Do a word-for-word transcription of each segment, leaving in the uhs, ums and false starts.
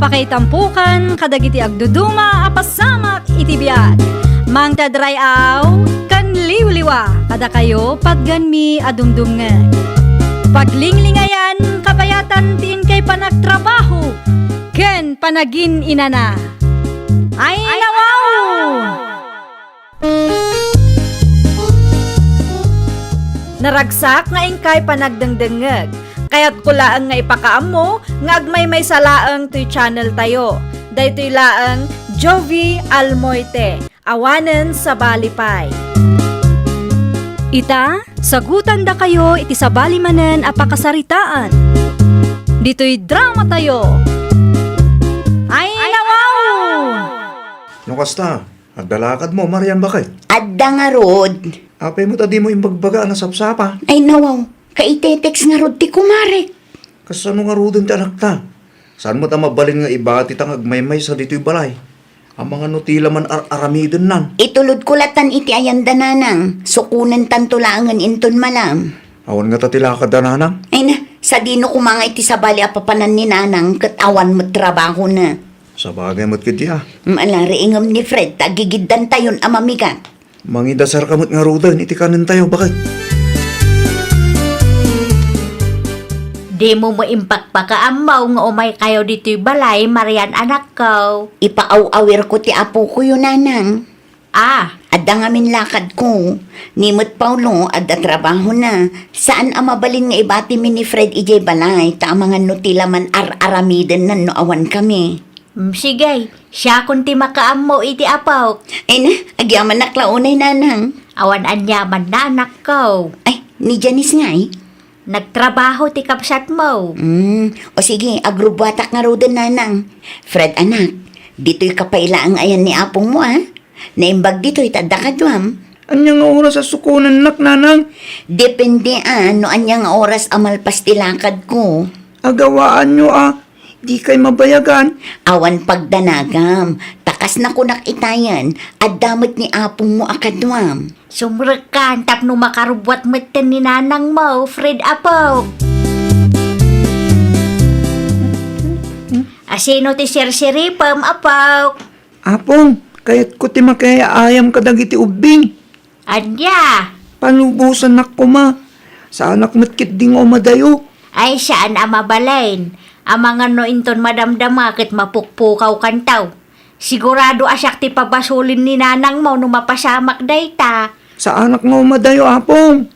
Pakaitampokan kadagiti agduduma a pasamak iti biag. Mangted ray-aw ken liwliwa kadakayo patganmi a dumdumngeg. Paglinglingayan kabayatan ti inkay panagtrabaho ken panagin-inana. Ay, nawaw! Naragsak nga inkay panagdengdengngeg. Kayatko laeng nga ipakaammo nga agmaymaysa laeng toy channel tayo. Daytoy laeng Jovie Almoite, awanen sabali pay. Ita, sagutandakayo iti sabali manen a pakasaritaan. Ditoy drama tayo. Ay, nawaw! No kasta, adda lakadmo, Marian, baket? Adda ngarud. Apay met a dimo imbagbaga a nasapsapa? Ay, nawaw. Kaitetext ngarud ti kumarek. Kasano ngaruden ti anakta? Saan met a mabalin nga ibatita nga agmaymaysa ditoy balay? Amangan no ti la man ar-aramidennan. Itulodko latan iti ayanda, nanang. Sukonentanto laengen inton malam. Awan ngata ti lakadda, nanang? Ay na, sadino koma nga iti sabali a papanan ni nanang ket awan met trabahona. Sabagay met ketdi a. Malari ngem ni Fred ta agigiddantayon a mamigat. Mangidasarka met ngaruden iti kanentayo, baket. Dimo met impakpakaammo nga umaykayo ditoy balay, Marian, anakko. Ipaaw-awirko ti apokoyo, nanang. Ah. Adda ngamin lakadko. Ni met Paulo, adda trabahona. Saan a mabalin nga ibatimi ni Fred idiay balay, ta amangan no ti la man ar-aramidennan no awankami. Mm, sige, siakon ti makaammo iti apok. Ay na, agyamanak la unay, nanang. Awan aniamanna, anakko. Ay, ni Janice ngay? Nagtrabaho ti kabsatmo. Mm, o sige, agrubbuatak ngaruden, nanang. Fred, anak, ditoyka pay laeng ayan ni apongmo, a? Naimbag ditoy ta adda kaduam. Ania nga oras a sukonennak, nanang? Depende, a, no ania nga oras a malpas ti lakadko. Agawaanyo, a. Dikay mabayagan. Awan pagdanagam. Ta kas nakunak itayen, adda met ni apongmo a kaduam. Sumrekkan tapno makarubbuat metten ni nanangmo, Fred, apok. Asino ti sirsiripem, apok? Apong, kayatko ti makiay-ayam kadagiti ubbing. Ania? Palubosannak koma. Saanak met ketdi nga umadayo. Ay, saan a mabalin. Amangan no inton madamdama ket mapukpukawkanto. Sigurado a siak ti pabasolin ni nanangmo no mapasamak dayta. Saanak nga umadayo, Apong.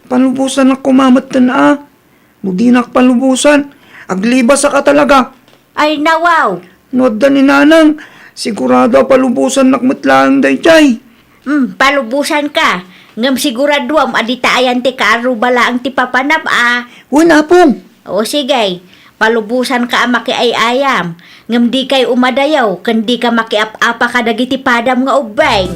Palubosannak koma metten a. No dinak palubosan, aglibasaka talaga. Ay, nawaw! No adda ni nanang, sigurado a palubosannak met laeng daydiay. Hmm, palubosanka. Ngem siguradoam a dita ayan ti kaarruba laeng ti papanam a. Wen, Apong. O, sige. Palubosanka a makiay-ayam. Ngem dikay umadayo, ken dika makiap-apa kadagiti padam nga ubbing.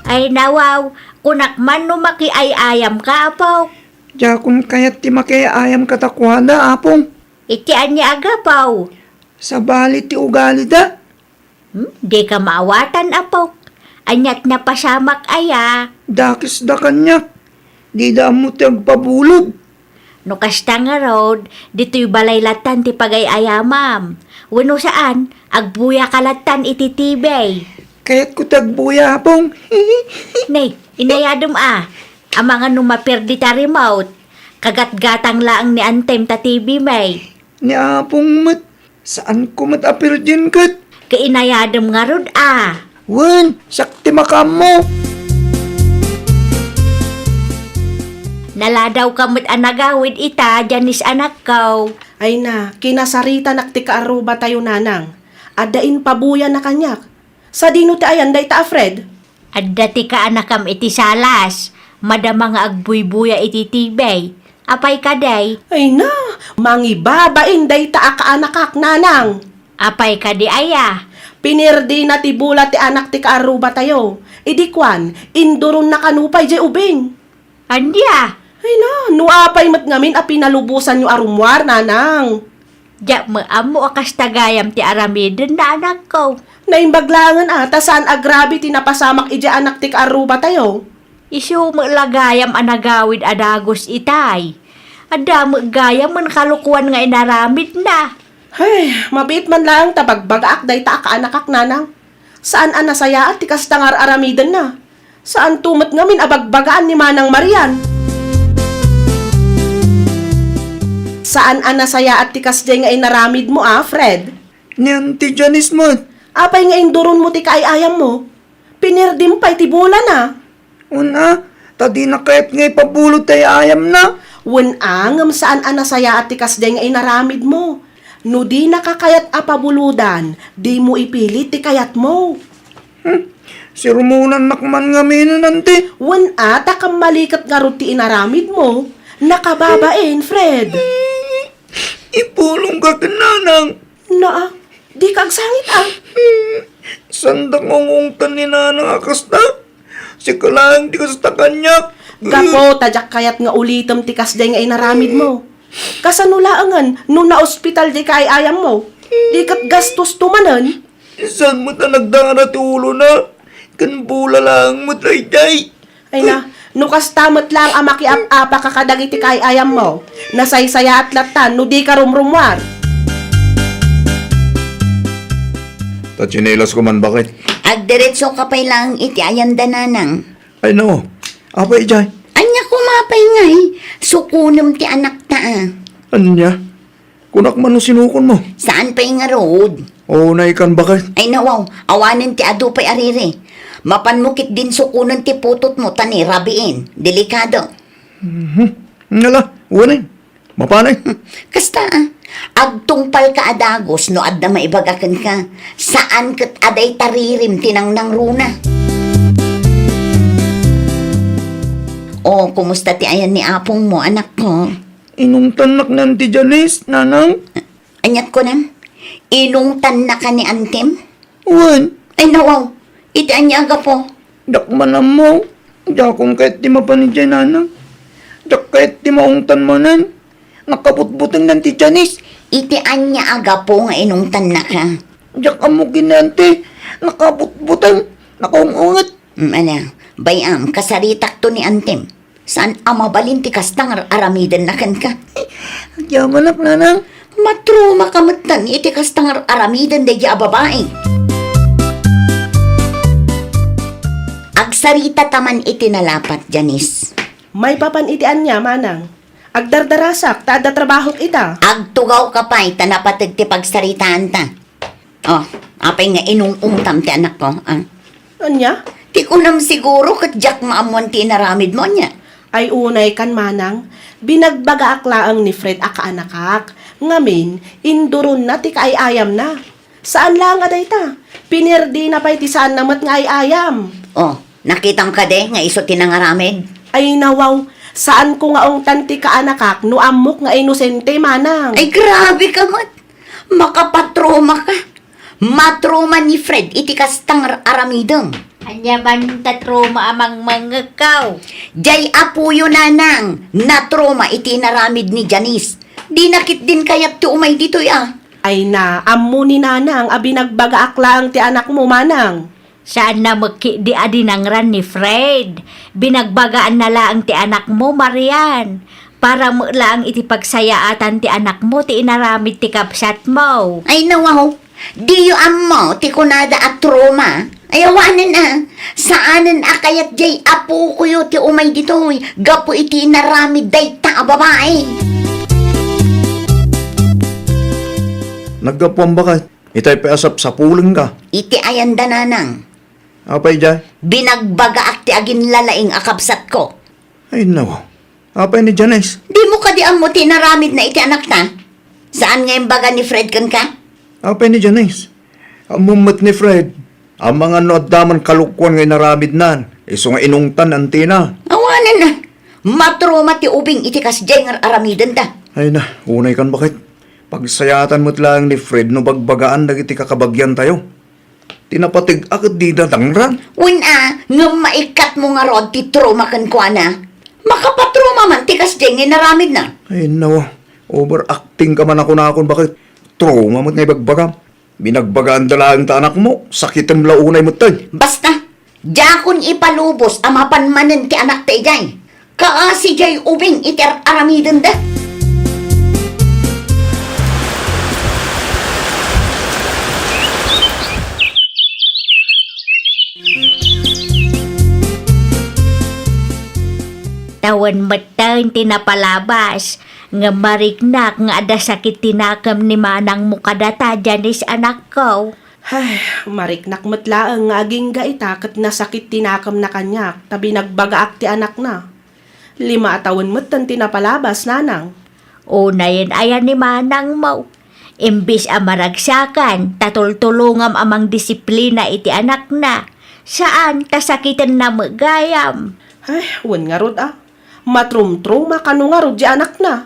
Ay, nawaw. Kunak man no makiay-ayamka, apok. Diakon kayat ti makiay-ayam kadakuada, Apong. Iti ania a gapu? Sabali ti ugalida. Hmm? Dika maawatan, apok. Aniat napasamak aya? Dakesda kaniak. Dida ammo ti agpabulod. No kasta ngarud, ditoy balay lattan ti pagay-ayamam. Wenno saan, agbuyaka lattan iti T V. Kayatko ti agbuya, Apong. Ne, inayadem a. Amangan no maperdi ta remote. Kagatgatang laeng ni Antem ta T V may. Ni Apong met. Saanko met a perdian ket. Kainayadem ngarud a. Wen, siak ti makaammo. Naladawka met a nagawid ita, Janice anakko. Ay na, kinasaritanak ti kaarrubatayo, nanang. Adda impabuya na kaniak. Sadino ti ayan dayta a Fred? Adda ti kaanakam iti salas, madama nga agbuybuya iti T V. Apay kadi? Ay na, mangibabain dayta a kaanakak, nanang. Apay kadi aya? Pinirdina ti bola ti anak ti kaarrubatayo. Idi kuan, induronna kano pay jay ubing. Ania? Ay na, no apay met ngamin a pinalubosanyo a rummuar, nanang? Diak met ammo a kasta gayam ti aramidenna, anakko. Naimbag laengen a ta saan a grabe ti napasamak idiay anak ti kaarrubatayo. Isu met la gayam a nagawid a dagus itay. Adda met gayam nga kalokoan nga inaramidna. Hay, mabiit man laeng ta bagbagaak dayta a kaanakak, nanang. Saan a nasayaat ti kasta nga ar-aramidenna. Saanto met ngamin a bagbagaan ni Manang Marian. Saan a nasayaat ti kasdiay nga inaramidmo a, Fred? Ni Auntie Janice met. Apay nga induronmo ti kaay-ayammo? Pinirdem pay ti bulana. Wen a, ta dina kayat nga ipabulod ti ay-ayamna. Wen a, ngem saan a nasayaat ti kasdiay nga inaramidmo. No dinaka kayat a pabulodan, dimo ipilit ti kayatmo. Hmm, sirumonannak man ngamin, Auntie. Wen a, ta kammaliket ngarud ti inaramidmo. Nakababain, Fred. Ipulongka ken nanang. Naa, dika agsangit a. Saandak nga ungtan ni nanang a kasta. Sika laeng ti kasta kaniak. Gapu ta diak kayat nga ulitem ti kasdiay nga inaramidmo. Kasano laengen no naospital diay kaay-ayammo? Di ket gastosto manen. Saan met a nagdara ti ulona? Ken bula laeng met daydiay. Ay na, no kasta met laeng a makiap-apaka kadagiti kaay-ayammo, nasaysayaat latta no dika rumrummuar. Ta tsinelas ko man, baket. Agdiretsoka pay laeng iti ayanda, nanang. Ay, no. Apay idiay? Ania koma pay ngay, sukonem ti anakta a. Ania? Kunak man no sinukonmo. Saan pay ngarud? Unaykan, baket. Ay, nawaw, awanen ti adu pay a riri. Mapanmo ketdin sukonen ti putotmo ta ni rabiin. Delikado. Mhm. Ngala, uwanen. Mapanay. Kasta a. Agtungpalka a dagus no adda maibaga kenka. Saan ket a dayta ririm ti nangnangruna. O, kumusta ti ayan ni apongmo, anakko? Inungtannak ni Auntie Janice, nanang. Aniat kunam? Inungtannaka ni antim? Wen. Ay, nawaw. Iti ania a gapu? Diak man ammo. Diakon kayat ti mapan idiay, nanang. Diak kayat ti maungtan manen. Nakabutbuteng ni Auntie Janice. Iti ania a gapu nga inungtannaka? Diak ammo ken ni Auntie. Nakabutbuteng. Nakaung-unget. Mm, ala. Bay-am, kasaritakto ni antim. Saan a mabalin ti kasta nga ar-aramidenna kenka? Agyamanak, nanang. Matromaka metten iti kasta nga ar-aramiden daydi a babai. Agsaritata man iti nalapat, Janice. Maipapan iti ania, manang? Agdardarasak ta adda trabahok ita. Agtugawka pay ta napateg ti pagsaritaanta. Oh, apay nga inung-ungtam ti anakko, ah? Ania? Ti kunam siguro ket diak maammuan ti inaramidmo, ania? Ay, unaykan, manang, binagbagaak laeng ni Fred a kaanakak. Ngamin, induronna ti kaay-ayamna. Saan laeng a dayta. Pinirdina pay ti saanna met nga ay-ayam. Oh, nakitam kadi nga isu ti nangaramid? Ay, nawaw, saanko nga ungtan ti kaanakak no ammok nga inosente, manang. Ay, grabe ka met. Makapatroma ka. Matroma ni Fred iti kasta nga ar-aramidem. Ania man ta troma a mangmangngegkaw? Diay apoyo, nanang, natroma iti inaramid ni Janice. Dina ketdin kayat ti umay ditoy a. Ay na, ammo ni nanang a binagbagaak laeng ti anakmo, manang. Saanna met ketdi a dinangran ni Fred. Binagbagaanna laeng ti anakmo, Marian. Para met laeng iti pagsayaatan ti anakmo ti inaramid ti kabsatmo. Ay, nawaw. Diyo ammo ti kunada a troma? Ay, awanen a. Saanen a kayat diay apokoyo ti umay ditoy gapu iti inaramid dayta a babai. Naggapuam, baket. Itay pay a sapsapulengka. Iti ayanda, nanang. Apay diay? Binagbagaak ti aginlalaing a kabsatko. Ay, nawaw. Apay ni Janice? Dimo kadi ammo ti inaramidna iti anakta? Saan nga imbaga ni Fred kenka? Apay ni Janice? Ammom met ni Fred. Amangan no adda man kalokoan nga inaramidnan. Isu nga inungtan ni antina. Awanen a. Matroma ti ubing iti kasdiay nga ar-aramidenda. Ay na, unaykan, baket. Pagsayaatan met laeng ni Fred no bagbagaan dagiti kakabagiantayo. Ti napateg-a ket dida dangran. Wen a, ngem maikkatmo ngarud ti troma kenkuana. Makapatroma man ti kasdiay nga inaramidna. Ay, nawa. Overacting ka man a kunakon, baket. Troma met nga ibagbagam. Binagbagaanda laeng ta anakmo, sakitem la unay metten. Basta, diakon ipalubos a mapan manen ti anakta idiay. Kaasi diay ubing iti ar-aramidenda. Tawen metten ti napalabas, ngem mariknak nga adda sakit ti nakem ni manangmo kadata, Janice, anakko. Ay, mariknak met laeng nga agingga ita ket nasakit ti nakemna kaniak ta binagbagaak ti anakna. Lima a tawen metten ti napalabas, nanang. Unayen aya ni manangmo. Imbis a maragsakan, ta tultulongam a mangdisiplina iti anakna. Saan, ta sakitenna met gayam. Ay, wen ngarud a. Matrumtruma kano ngarud di anakna.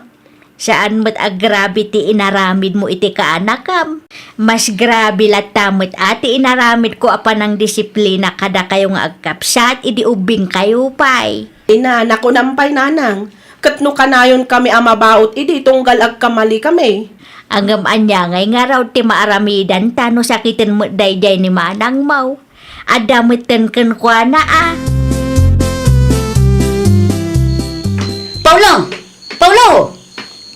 Saan met a grabe ti inaramidmo iti kaanakam. Mas grabe latta met a ti inaramidko a panangdisiplina kadakayo nga agkapsat idi ubbingkayo pay. Ina, nakunam pay, nanang, ket no kanayonkami a mabaut idi tunggal agkamalikami. Ngem ania ngay ngarud ti maaramidanta no sakiten met daydiay ni manangmo? Adda metten kenkuana a. Paulo! Paulo!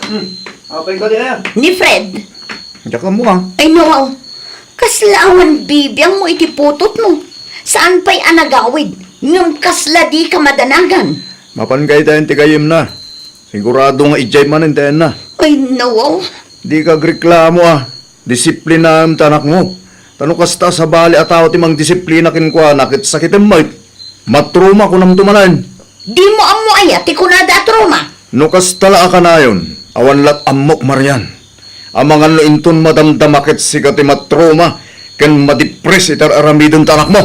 Hmm. Apay ka di aya? Ni Fred. Diak ammo a. Ay, no, aw. Kasla awan bibiangmo iti putotmo. Saan pay a nagawid, ngem kasla dika madanagan. Mapan kay tayen ti gayyemna. Sigurado nga idiay manen tayenna. Ay, no, aw. Dika agreklamo a. Disiplinaem ti anakmo. Ta no kasta a sabali a tao ti mangdisiplina kenkuana ket sakitem met. Matruma, kunamto manen. Dimo ammo aya ti kunada a truma? No kasta la a kanayon, awan lat ammok, Marian. Amangan no inton madamdama ket sika ti matruma ken madipres iti ar-aramiden ta anakmo.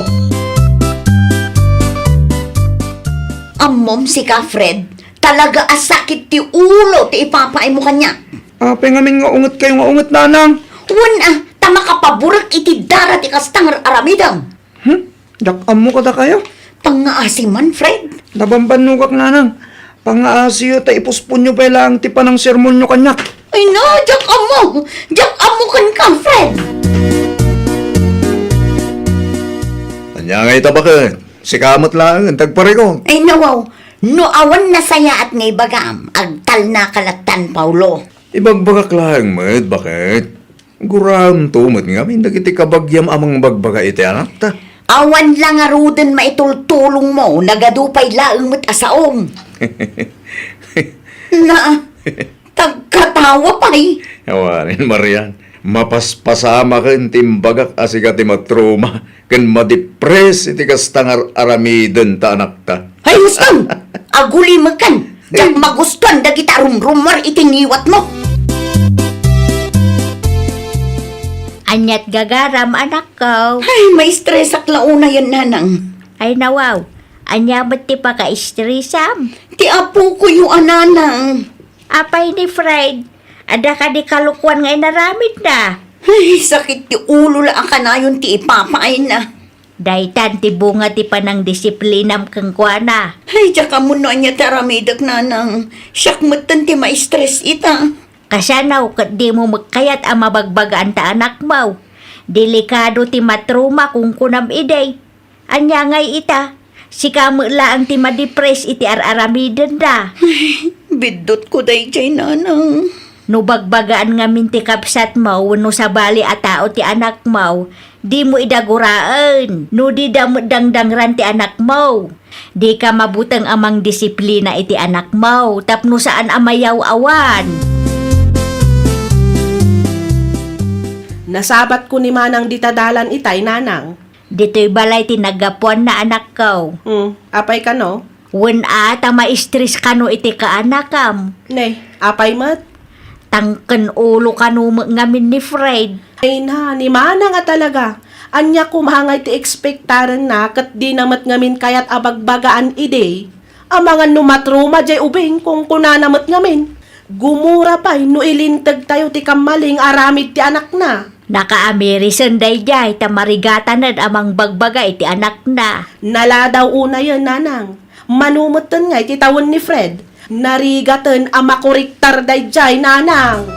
Ammom sika, Fred, talaga a sakit ti ulo ti ipapaaymo kaniak. Apay ngamin nga ungetkayo nga unget, nanang? Wen a, ta makapaburek iti dara ti kasta nga ar-aramidem. Hmm? Diak ammo kadakayo. Pangngaasi man, Fred. Nabambannogak, nanang. Pangngaasiyo ta ipusponyo pay laeng ti panangsermonyo kaniak. Ay na, diak ammo! Diak ammo kenka, Fred! Ania ngay ta baket? Sika met laeng ti agparikut. Ay na, wow. No awan nasayaat nga ibagam, agtalnaka lattan, Paulo. Ibagbagak laeng met, baket. Guraemto met ngamin dagiti kabagiam a mangbagbaga iti anakta. Awan la ngaruden maitultulongmo, nagadu pay laeng met a saom. Na, tagkatawa pay. Awanen, Marian, mapaspasamaken ti imbagak a sika ti matruma ken madipres iti kasta nga ar-aramiden ta anakta. Hay, huston! Agulimekan! Diak magustuan dagita rumrummuar iti ngiwatmo! Aniat gagaram, anakko? Ay, maistresak la unayen, nanang. Ay, nawaw. Ania met ti pakaistresam? Ti apokoyo a nanang. Apay ni Fred? Adda kadi kalokuan nga inaramidna? Ay, sakit ti ulo la a kanayon ti ipapaayna. Daytan ti bunga ti panangdisiplinam kenkuana. Ay, diak ammo no ania ti aramidek, nanang. Siak metten ti maistres ita. Kasano ket dimo met kayat a mabagbagaan ta anakmo? Delikado ti matruma, kunkunam idi. Ania ngay ita? Sika met laeng ti madipres iti ar-aramidenda. Biddutko daydiay, nanang. No bagbagaan ngamin ti kabsatmo wenno sabali a tao ti anakmo, dimo ida guraen. No dida met dangdangran ti anakmo, dika mabuteng a mangdisiplina iti anakmo tapno saan a mayaw-awan. Nasabatko ni manang dita dalan itay, nanang. Ditoy balay ti naggapuanna, anakko. Hmm, apay kano? Wen a, ta maistres kano iti kaanakam. Ne, apay met? Tangken ulo kano met ngamin ni Fred. Ay na, ni manang a talaga. Ania koma ngay ti ekspektarenna ket dina met ngamin kayat a bagbagaan idi? Amangan no matruma diay ubing, kunkunana met ngamin. Gumura pay no ilintegtayo ti kammaling aramid ti anakna. Nakaamirisen daydiay ta marigatanen a mangbagbaga iti anakna. Naladaw unayen, nanang. Mano metten ngay ti tawen ni Fred? Narigaten a makuriktar daydiay, nanang.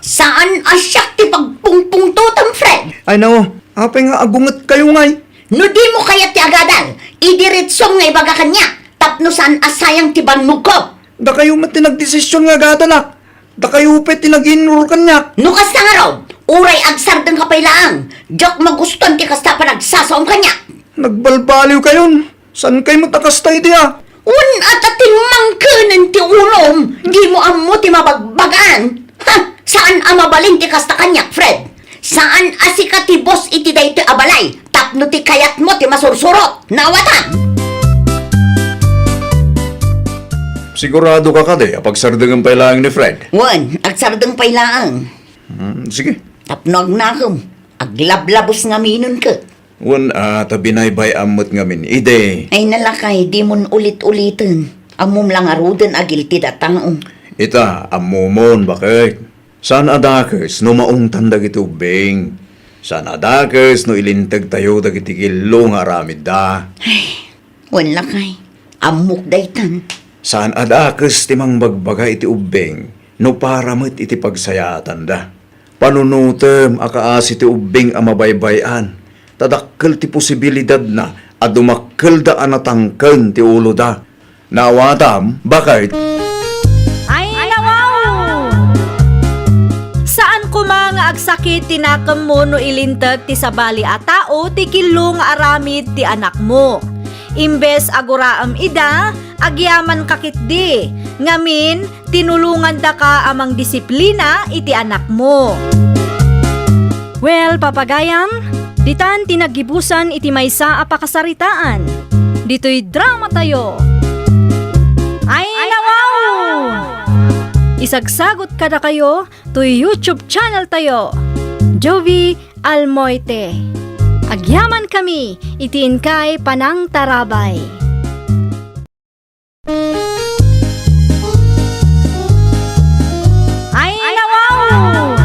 Saan a siak ti pagpungpungtotem, Fred? Ay, nao, apay nga agungetkayo ngay? No dimo kayat ti agadal, idiretsom nga ibaga kaniak, tapno saan a sayang ti bannogko. Dakayo met ti nagdesisyon nga agadalak. Dakayo pay ti nag-enroll kaniak. No kasta ngarud, Uray agsardengka pay laeng, diak magustuan ti kasta a panagsasaom kaniak. Nagbalbaliwkayon. Saankay met a kasta idi a? Wen, adda timmangkenen ti ulom, dimo ammo ti mabagbagaan. Ha, saan a mabalin ti kasta kaniak, Fred. Saan a sika ti boss iti daytoy a balay, tapno ti kayatmo ti masursurot. Naawatam? Siguradoka kadi a pagsardengem pay laeng ni Fred? Wen, agsardeng pay laeng. Hmm, sige. Tapno agnakem, aglablabes ngamin ket. Wen a, ta binaybay-am met ngamin idi. Ay, nalakay, dimon ulit-uliten. Ammom la ngaruden a guilty da tao. Ita, ammomon, baket. Saan a dakes no maungtan dagiti ubbing. Saan a dakes no ilintegtayo dagiti killo nga aramidda. Ay, wen lakay, ammok daytan. Saan a dakes ti mangbagbaga iti ubbing no para met iti pagsayaatanda. Panunutem a kaasi ti ubbing a mabaybay-an, ta dakkel ti posibilidadna a dumakkelda a natangken ti uloda. Naawatam, baket? Ay, nawaw! Saan koma nga agsakit ti nakemmo no ilinteg ti sabali a tao ti killo nga aramid ti anakmo. Imbes a guraem ida, agyamanka ketdi. Ngamin, tinulongandaka a mangdisiplina iti anakmo. Well, papagayam, ditan ti naggibusan iti maysa a pakasaritaan. Ditoy dramatayo. Ay, nawaw! Isagsagot kadakayo toy YouTube channel tayo, Jovie Almoite. Agyamankami iti inkay panangtarabay. Ay, nawaw!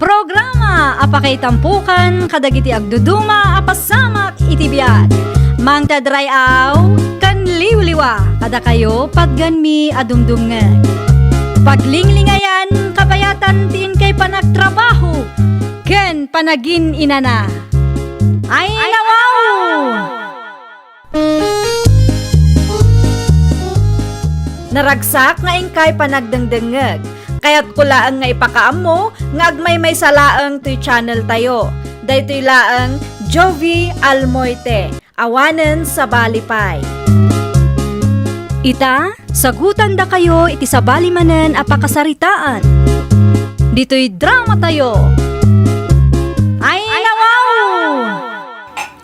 Programa a pakaitampokan kadagiti agduduma a pasamak iti biag. Mangted ray-aw ken liwliwa kadakayo, patgenmi a dumdumngeg. Paglinglingayan, kabayatan ti inkay panagtrabaho ken panagin-inana. Ay, nawaw! Naragsak nga inkay panagdengdengngeg. Kayatko laeng nga ipakaammo nga agmaymaysa laeng toy channel tayo. Daytoy laeng Jovie Almoite, awanen sabali pay. Ita, sagutandakayo iti sabali manen a pakasaritaan. Ditoy dramatayo. Ay, nawaw!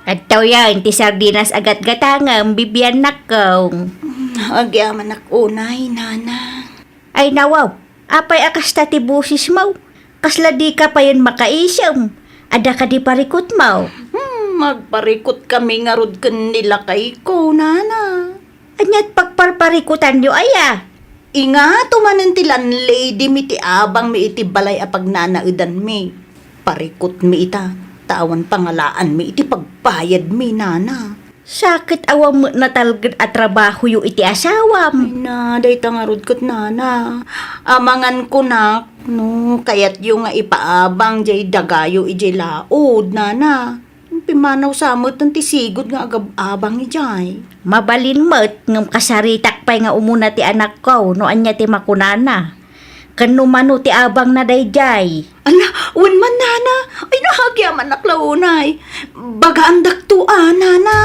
Adtoyen ti sardinas a gatgatangem, bibiannakko. Mm, agyamanak unay, nana. Ay, nawaw, apay a kasta ti bosesmo? Kasla dika payen makaisem? Adda kadi parikutmo? Hmm, agparikutkami ngarud ken ni lakayko, nana. Ania ti pagparparikutanyo aya? Ingato manen ti landlady mi ti abangmi iti balay a pagnanaedanmi. Parikutmi ita, ta awan pangalaanmi iti pagbayadmi, nana. Sa ket awan met natalged a trabahoyo iti asawam? Ay na, dayta ngarud ket, nana. Amangan kunak, no kayatyo nga ipaabang jay dagayo idiay laod, nana. Pimmanaw sa met ti sigud nga agab-abang idiay. Mabalin met, ngem kasaritak pay nga umuna ti anakko no ania ti makunana. Ken no mano ti abangna daydiay. Ala, wen man, nana. Ay, no, agyamanak la unay. Bagaandakto a, nana.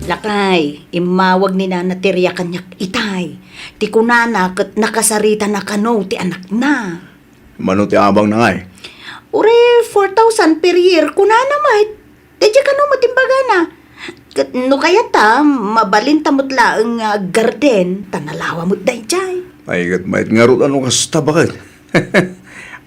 Lakay, immawag ni Nana Teria kaniak itay. Ti kunana ket nakasaritana kano ti anakna. Mano ti abangna ngay? Uray four thousand per year, kunana met. Daydiay kano met imbagana. Ket no kayat a, mabalinta met laeng nga aggarden, ta nalawa met daydiay. Ay, ket mayat ngarud a no kasta, baket.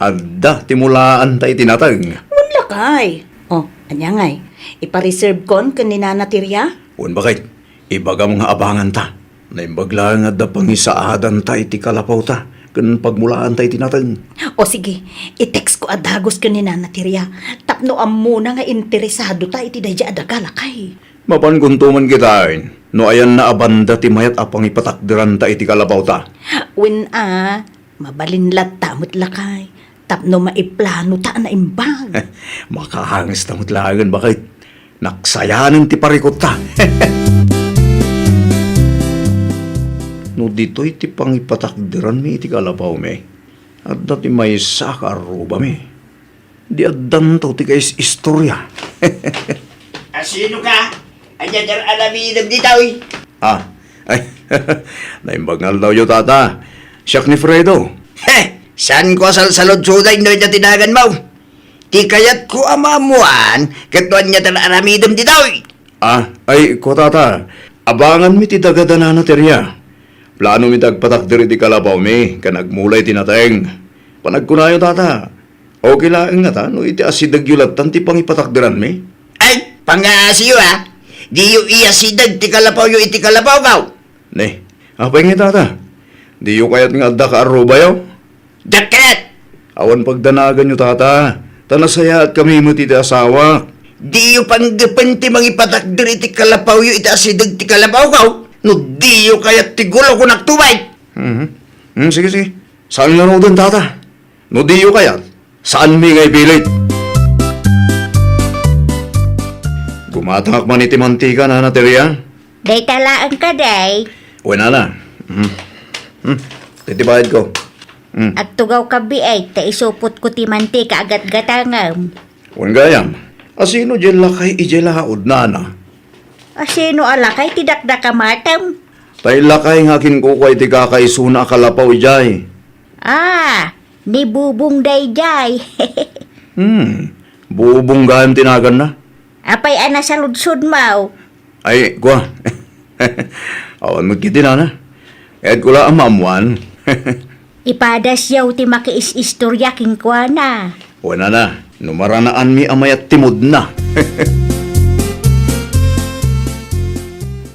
Adda ti mulaanta iti nateng. Wen lakay. O, ania ngay? Ipareservekon ken ni Nana Teria? Wen, baket. Ibagam nga abanganta. Naimbag laeng nga adda pangisaadanta iti kalapawta ken pagmulaanta iti nateng. O sige, i-textko a dagus ken ni Nana Teria tapno ammona nga interesadota iti daydiay a daga, lakay. Mapankonto man kitaen no ayanna a banda ti mayat a pangipatakderanta iti kalapawta. Wen a, mabalin latta met, lakay, tapno maiplanota a naimbag. Makaangesta met laengen, baket. Naksayanen ti parikutta. No ditoy ti pangipatakderanmi iti kalapawmi, Adda ti maysa ka arrubami. Di addanto ti kais-istorya. Asino ka? Ania ti ar-aramidem ditoy? Ah, ay, naimbag nga aldawyo, tata. Siak ni Fredo. He! Saanko a salsaludsoden no ania ti naganmo? Ti kayatko a maammuan ket no ania ti ar-aramidem ditoy. Ah, ay, kua, tata, abanganmi ti daga da Nana Teria. Planomi ti agpatakder iti kalapawmi ken agmula iti nateng. Panagkunayo, tata, okay laeng ngata no iti asidegyo lattan ti pangipatakderanmi? Ay, pangaasiyo, a! Diyo iyasideg ti kalapawyo iti kalapawko. Ne, apay nga, tata? Diyo kayat nga adda kaarrubayo? Diak kayat! Awan pagdanaganyo, tata, ta nasayaatkami met iti asawak. Diyo panggepen ti mangipatakder iti kalapawyo iti asideg ti kalapawko, no diyo kayat ti gulo, kunak tuay. Mhm. Hmm, sige, sige. Saan ngaruden, tata? No diyo kayat, saanmi nga ipilit. Gumatangak man iti mantika, Nana Teria. Dayta laeng kadi. Wen, Nana. Hmm. Hmm. Iti bayadko. Hmm. Agtugawka biit ta isupotko ti mantika a gatgatangem. Wen gayam, asino diay lakay idiay laud, Nana? Asino a lakay ti dakdakamatem? Tay lakay nga akinkukua iti kakaisuna a kalapaw idiay. Ah, ni Bubong daydiay. Hmm, Bubong gayam ti naganna. Apay a nasaludsodmo? Ay, kua. Awan met ketdi, Nana. Kayatko la a maammuan. Ipadasyo ti makiis-istorya kenkuana. Wen, Nana, no maranaanmi a mayat ti moodna.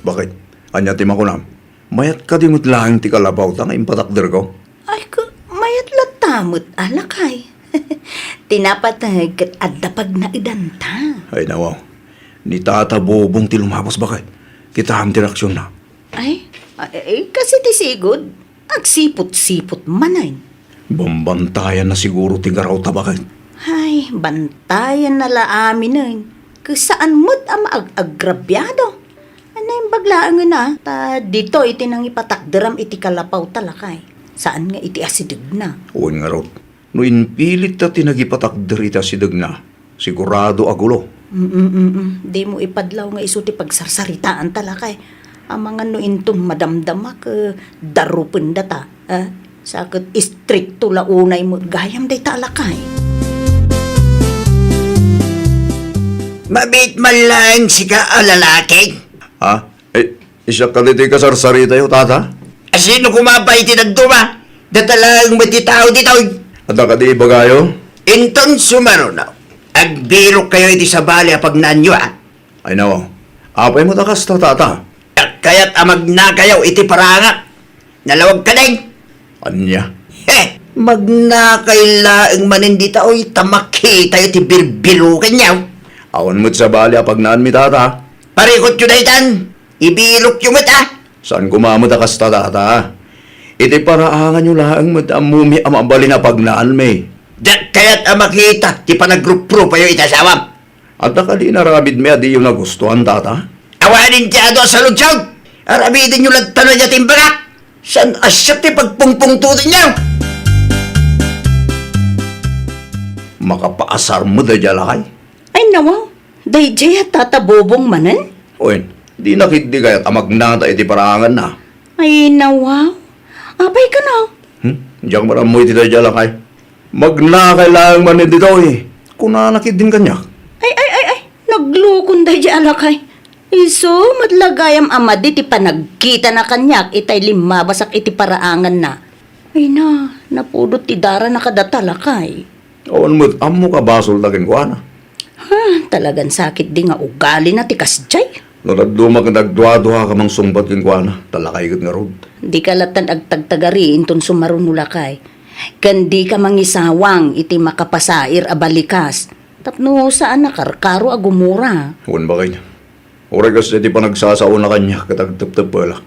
Bakit? Ania ti makunam? Mayat kadi met laeng ti kalapawta nga impatakderko? Ay, ka, mayat latta met a lakay. Ti napateg ket adda pagnaedanta. Ay, nawaw. Ni Tata Bubong ti lumabas, bakit? Kitaem ti reaksionna. Ay, ay, ay, kas iti sigud, agsipot-sipot manen. Bambantayanna siguro ti garawta, bakit? Ay, bantayanna la aminen. Ket saan met a maag-agrabiado. Naimbag laengen a, ta ditoy ti nangipatakderam iti kalapawta, lakay. Saan nga iti asidegna. Wen ngarud, no impilitta ti nagipatakder iti asidegna, sigurado a gulo. Mm, mm, mm. Dimo ipadlaw nga isu ti pagsarsaritaanta, lakay. Amangan no inton madamdama ket darupendata, a? Sa ket istrikto la unay met gayam dayta a lakay. Mabiit man laeng sika a lalaki. Ha? Eh, siak kadi ti kasarsaritayo, tata? Asino koma pay ti dadduma? Data laeng met ti tao ditoy. Adda kadi ibagayo? Inton sumaruno, agbirokkayo iti sabali a pagnaanyo, a? Ay, nawaw. Apay met a kasta, tata? Kayat a magnakayo iti paraangak. Nalawag kadi? Ania? He! Magnakay laeng manen ditoy ta makitayo ti birbirokenyo. Awan met sabali a pagnaanmi, tata. Parikutyo daytan. Ibirokyo met, a. Saan koma met a kasta, tata. Iti paraanganyo laeng met ammomi a mabalin a pagnaanmi. Diak kayat a makita ti panagruprupayo iti asawam. Adda kadi inaramidmi a diyo nagustuan, tata? Awanen ti adu a saludsod! Aramidenyo latta no ania ti imbagak! Saan a siak ti pagpungpungtotenyo? Makapaasar met daydiay a lakay. Ay, nawaw. Daydiay a Tata Bobong manen? Wen, dina ketdi kayat a magnata iti paraanganna. Ay, nawaw. Apay kano? Hmm? Diak man ammo iti daydiay a lakay. Magnakay laeng manen ditoy. Kunana ketdin kaniak. Ay, ay, ay, ay. Naglukon daydiay a lakay. Isu met la gayam a madi ti panagkitana kaniak itay limmabasak iti paraanganna. Ay na, napudot ti darana kadata, lakay. Awan met ammok a basolta kenkuana. Ha, talagan sakit di nga ugalina ti kasdiay. No dadduma ket agduaduaka mangsungbat kenkuana, ta lakay ket ngarud. Dika lattan agtagtagari inton sumaruno, lakay. Ken dika mangisawang iti makapasair a balikas tapno saan a karkaro a gumura. Wen, bakay. Uray kas iti panagsasaona kaniak ket agteptepela.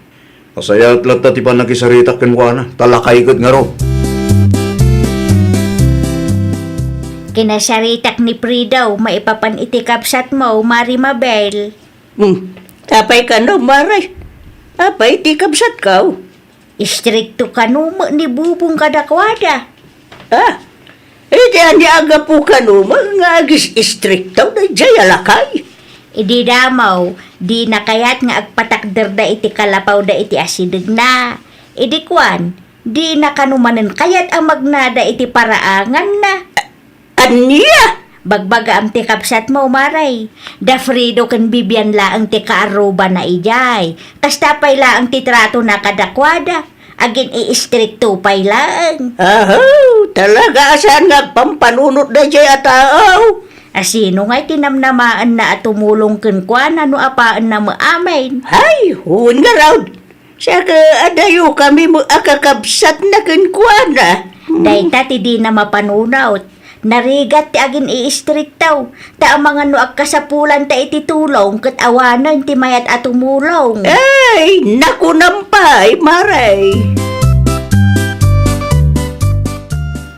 Nasayaat latta ti pannakisaritak kenkuana, ta lakay ket ngarud. Kinasaritak ni Frido maipapan iti kabsatmo, Mari Mabel. Hmm, apay kano, Mari? Apay ti kabsatko? Istrikto kano met ni Bubong kadakuada. Ah, iti ania a gapu kano nga agis-istrikto daydiay a lakay? Idi damo, dina kayat nga agpatakderda iti kalapawda iti asidegna. Idi kuan, dina kano manen kayat a magnada iti paraanganna. Ania? Bagbagaam ti kabsatmo, Mare. Da Fredo ken Bibian laeng ti kaarrubana idiay. Kasta pay laeng ti tratona kadakuada. Agin-iistrikto pay laeng. Aho, talaga a saan nga agpampanunot daydiay a tao? A sino ngay ti namnamaenna a tumulong kenkuana no apaenna met amin? Hay, wen ngarud. Saka adayokami met a kakabsatna kenkuana. Dayta ti dina mapanunot. Narigat ti agin-iistrikto. Ta amangan no agkasapulanta iti tulong ket awanen ti mayat a tumulong. Ay, nakunam pay, Mare.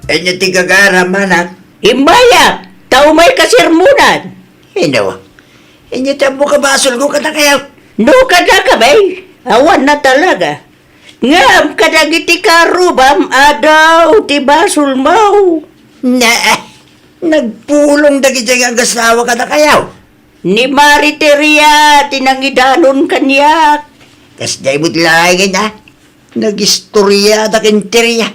Ania ti gagaram, anak? Immayak, ta umay kasermonan. Ino? Ania ti ammo kabasolko kadakayo? No kadakami, awan na talaga. Ngem kadagiti karrubam, adu ti basolmo. Ne, nagpulong dagiti agasawa kadakayo. Ni Mari Teria ti nangidanon kaniak. Kasdiay met laengen a. Nagistoriada ken Teria.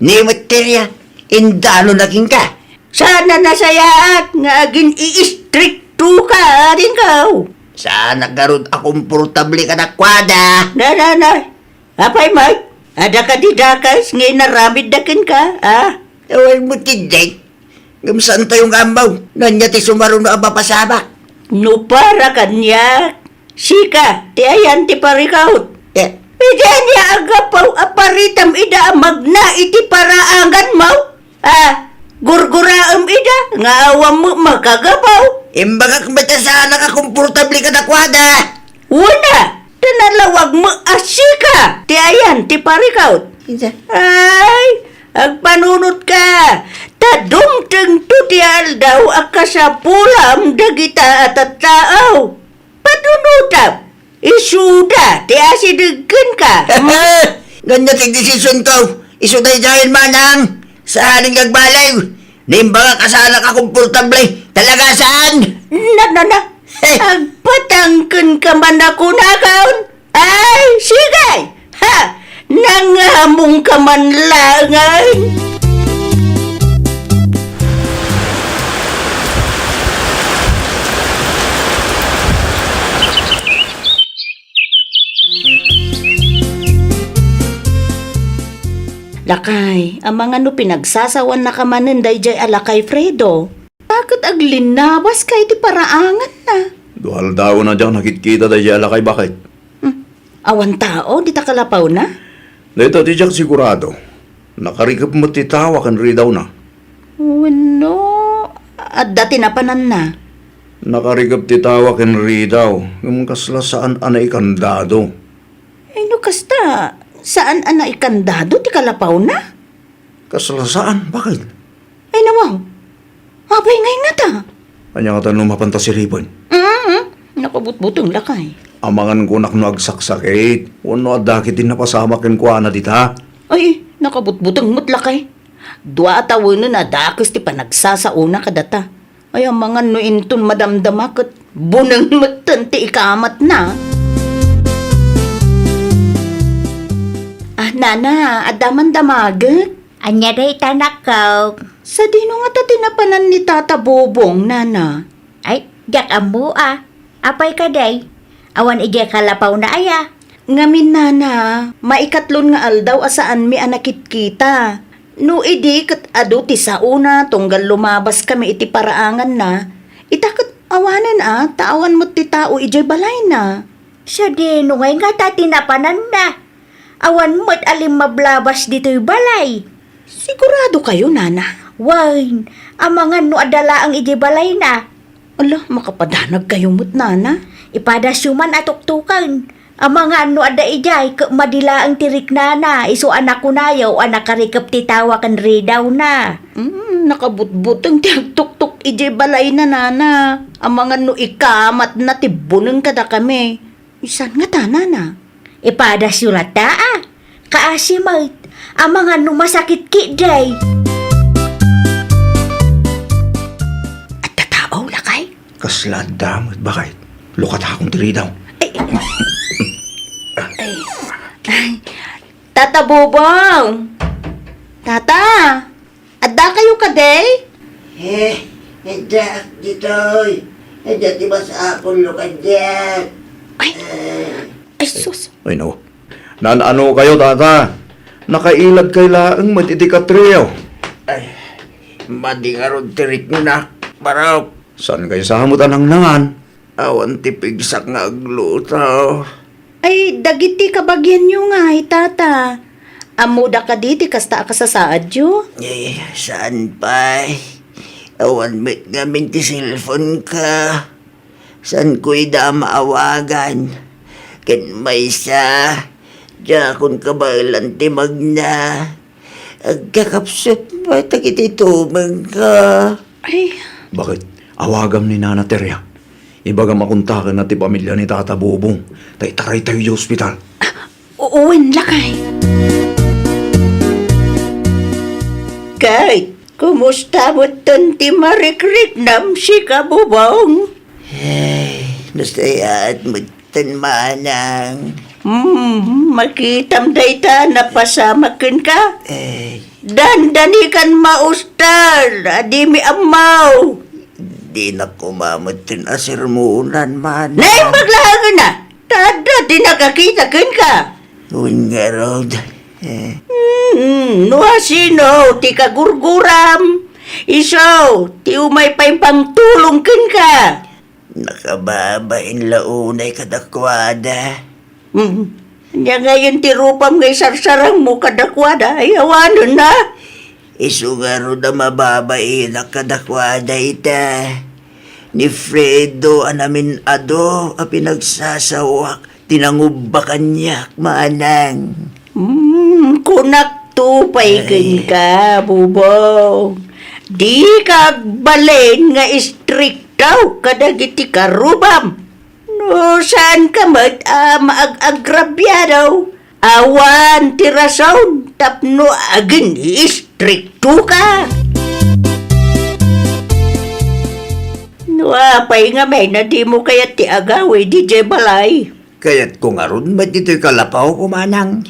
Ni met Teria, indanonna kenka. Saan a nasayaat nga agin-iistriktoka, adingko. Saanak ngarud a komportable kadakuada. Na, na, na. Apay met, adda kadi dakes nga inaramidda kenka, a? Awan met ketdin. Ngem saantayo nga ammo no ania ti sumaruno a mapasamak. No para kaniak, sika ti ayan ti parikut. Eh. Idi ania a gapu a paritam ida a magna iti paraanganmo? A, gurguraem ida nga awan met makagapu. Imbagak met a saanak a komportable kadakuada. Wen a, ta nalawag met a sika ti ayan ti parikut. Ay, agpanunotka, ta dumtengto ti aldaw a kasapulam dagita a tattao. Panunotam, isuda ti asideg kenka. Ania ti desisionko? Isu daydiayen, manang. Saan nga agbaliw. Naimbagak a saanak a komportable. Talaga saan? Na, na, na. Agpatangken ka man a kunakon. Ay, sige! Ha! Nangamong ka man laengen! Lakay, amangan no pinagsasawaannaka manen daydiay a lakay Fredo. Ta ket aglinnabaska iti paraanganna. Dua aldawen a diak nakitkita daydiay a lakay, baket. Hmm. Awan tao dita kalapawna? Dayta ti diak sigurado. Nakarikep met ti tawa ken ridawna. Wenno, adda ti napananna? Nakarikep ti tawa ken ridaw, ngem kasla saan a naikandado. Ay, no kasta, saan a naikandado ti kalapawna? Kasla saan, baket? Ay, nawaw. Apay ngay ngata? Ania ngata no mapanta siripen? Mm-mm. Nakabutbuteng, lakay. Amangan kunak no agsaksakit, wenno adda ketdi napasamak kenkuana dita. Ay, nakabutbuteng met, lakay. Dua a tawenen a dakes ti panagsasaona kadata. Ay, amangan no inton madamdama ket buneng metten ti ikamatna. Ah, nana, adda man damagek? Ania dayta, nakko? Sadino ngata ti napanan ni Tata Bobong, nana? Ay, diak ammo a. Apay kadi? Awan idiay kalapawna aya? Ngamin, nana, maikatlon nga aldaw a saanmi a nakitkita. No idi ket adu ti saona tunggal lumabaskami iti paraanganna, ita ket awanen a, ta awan met ti tao idiay balayna. Sadino ngay ngata ti napananna? Awan met a limmablabas ditoy balay. Siguradokayo, nana? Wen, amangan no adda laeng idiay balayna. Ala, makapadanagkayo met, nana. Ipadasyo man a tuktoken. Amangan no adda idiay, ket madi laeng ti riknana, isu a nakunayo a nakarikep ti tawa ken ridawna. Mm, nakabutbuteng ti agtuktok idiay balayna, nana. Amangan no ikamatna ti buneng kadakami. Saan ngata, nana? Ipadasyo latta a. Kaasi met, amangan no masakit ketdi. Sila adda met, bakit? Lukatakon ti ridaw. Ay. Ay. Ay. Tata Bobong! Tata! Addakayo kadi? Eh, addaak ditoy. Adda ti masapullo kadiak. Ay! Eh. Ay, sus! Ay, no. Naan-anokayo, tata? Nakailad kay laeng met iti katriyo. Ay, madi ngarud ti riknak, barok. Saan kay sa met a nangnangan? Awan ti pigsak nga agluto. Ay, dagiti kabagianyo ngay, tata. Ammoda kadi ti kasta a kasasaadyo? Eh, saan pay? Awan met ngamin ti cellphone ka. Saanko ida a maawagan? Ken maysa, diakon kabaelan ti magna. Agkakapsut met dagiti tumengko. Ay. Bakit? Awagam ni Nana Teria. Ibagam a kontakenna ti pamilya ni Tata Bobong. Ta itaraytayo idiay ospital. Ah, wen, lakay. Kay, kumusta metten ti marikriknam, sika, Bobong? Ay, nasayaat met Ten manang. Hmm, makitam dayta napasamak kenka? Eh. Dandani kan maustar, a dimi ammo. Dinak umamet ken asermonan, manang. Naimbag laengen a! Ta adda ti nakakita kenka. Wen ngarud. Eh. Hmm, no asino ti kagurguram, isu ti umay pay pangtulong kenka. Nakababain la unay kadakuada. Hmm. Ania ngayen ti rupam nga isarsarangmo kadakuada? Ay, awanen a. Isu ngarud a mababainak kadakuada ita. Ni Fredo a namin-adu a pinagsasawak ti nangubba kaniak, manang. Hmm, kunakto pay kenka, Bubong. Dika agbalin nga istrikto kadagiti karubam. No saanka met a maag-agrabiado, awan ti rason tapno agin-istriktoka. No apay ngamin a dimo kayat ti agawid idiay balay? Kayatko ngarud met ditoy kalapawko, manang.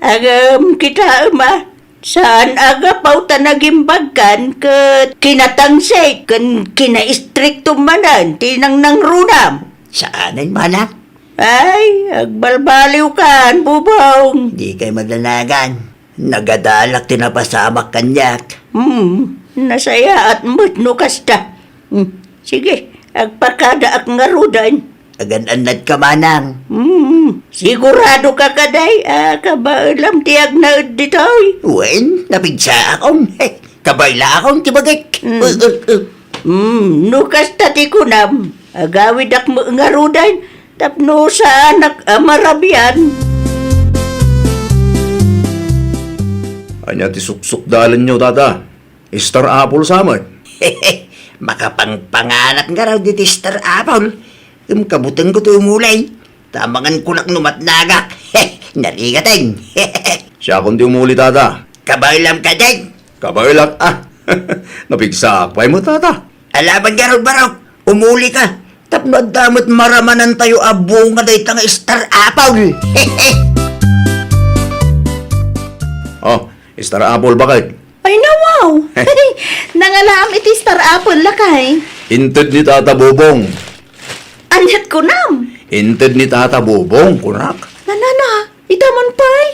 Ngem kitaem a, saan a gapu ta nagimbagkan ket kinatangsit ken kinaistriktom manen ti nangnangrunam. Saanen, manang. Ay, agbalbaliwkan, Bubong. Dikay madanagan. Nagadalak ti napasamak kaniak. Hmm, nasayaat met no kasta. Hmm, sige, agpakadaak ngaruden. Agan-annadka, manang. Hmm, siguradoka kadi a kabaelam ti agnaed ditoy? Wen, napigsaakon. Kabaelakon ti bagik. Hmm. Uh, uh, uh. Hmm, no kasta ti kunam, agawidak met ngaruden tapno saanak a marabian. Ania ti suksukdalenyo, tata? Star apple sa met? Makapangpanganat ngarud iti star apple. Ngem kabutengko ti umuli. Ta mangan kunak no matnagak. Narigaten. Siakon ti umuli, tata. Kabaelam kadi? Kabaelak, ah. Napigsaak pay met, tata. Alaban ngarud, barok. Umulika. Tapno adda met maramanantayo a bunga dayta nga star apple. Oh, star apple, bakit? Ay, nawaw! Nangalaam iti star apple, lakay. Inted ni Tata Bobong. Aniat kunam? Inted ni Tata Bobong, kunak. Nanana, ita man pay?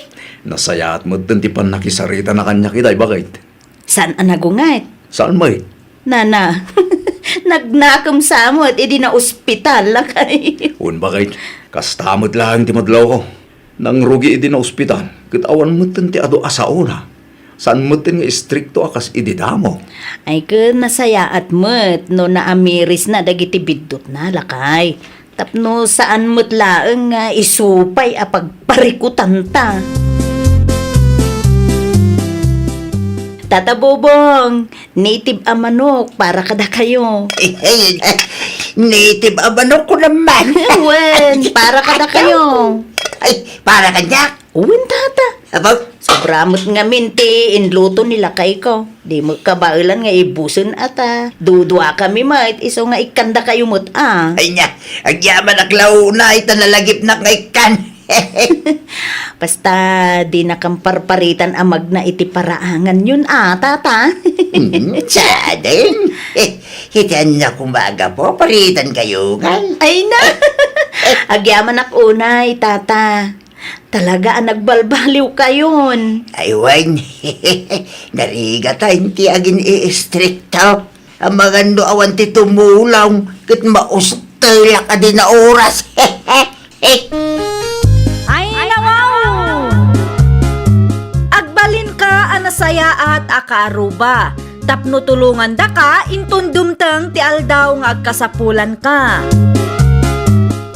Nasayaat metten ti pannakisaritana kaniak itay, bakit? Saan a nagunget? Saan met? Nana, nagnakem sa met idi naospital, lakay. Wen, bakit? Kasta met laeng ti madlawko. Nangrugi idi naospital, ket awan metten ti adu a saona. Saan metten nga istrikto a kas idi damo. Ay, ket nasayaat met no naamirisna dagiti biddutna, lakay. Tapno saan met laeng nga isu pay a pagparikutanta. Tata Bobong, native a manok para kadakayo. Native a manok ko naman. Wen, para kadakayo. Ay, para kaniak? Wen, tata. Apo? Sa Pura met ngamin ti inluto ni lakayko. Di met kabaelan nga ibusen a ta. Dudua kami met, isu nga ikkandakayo met a. Ay nia, agyamanak la unay ta nalagipnak nga ikkan. Basta dinakam parparitan a magna iti paraanganyon a, tata. Mm, sadeng. Eh, iti ania koma a gapu, paritankayo ngay. Ay na! Agyamanak unay, tata. Talaga a nagbalbaliwkayon. Ay wen, narigatayon ti agin-iistrikto. Amangan no awan ti tumulong, ket maustelak a di naoras. Ay, nawaw! Agbalinka a nasayaat a kaaruba, tapno tulongandaka inton dumteng ti aldaw nga agkasapulanka.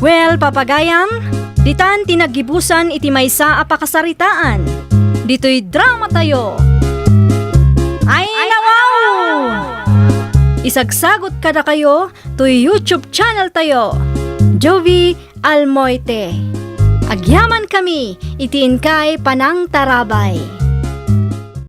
Well, papagayam, ditan ti naggibusan iti maysa a pakasaritaan. Ditoy dramatayo. Ay, nawaw! Isagsagot kadakayo toy YouTube channel tayo, Jovie Almoite. Agyaman kami iti inkay panangtarabay.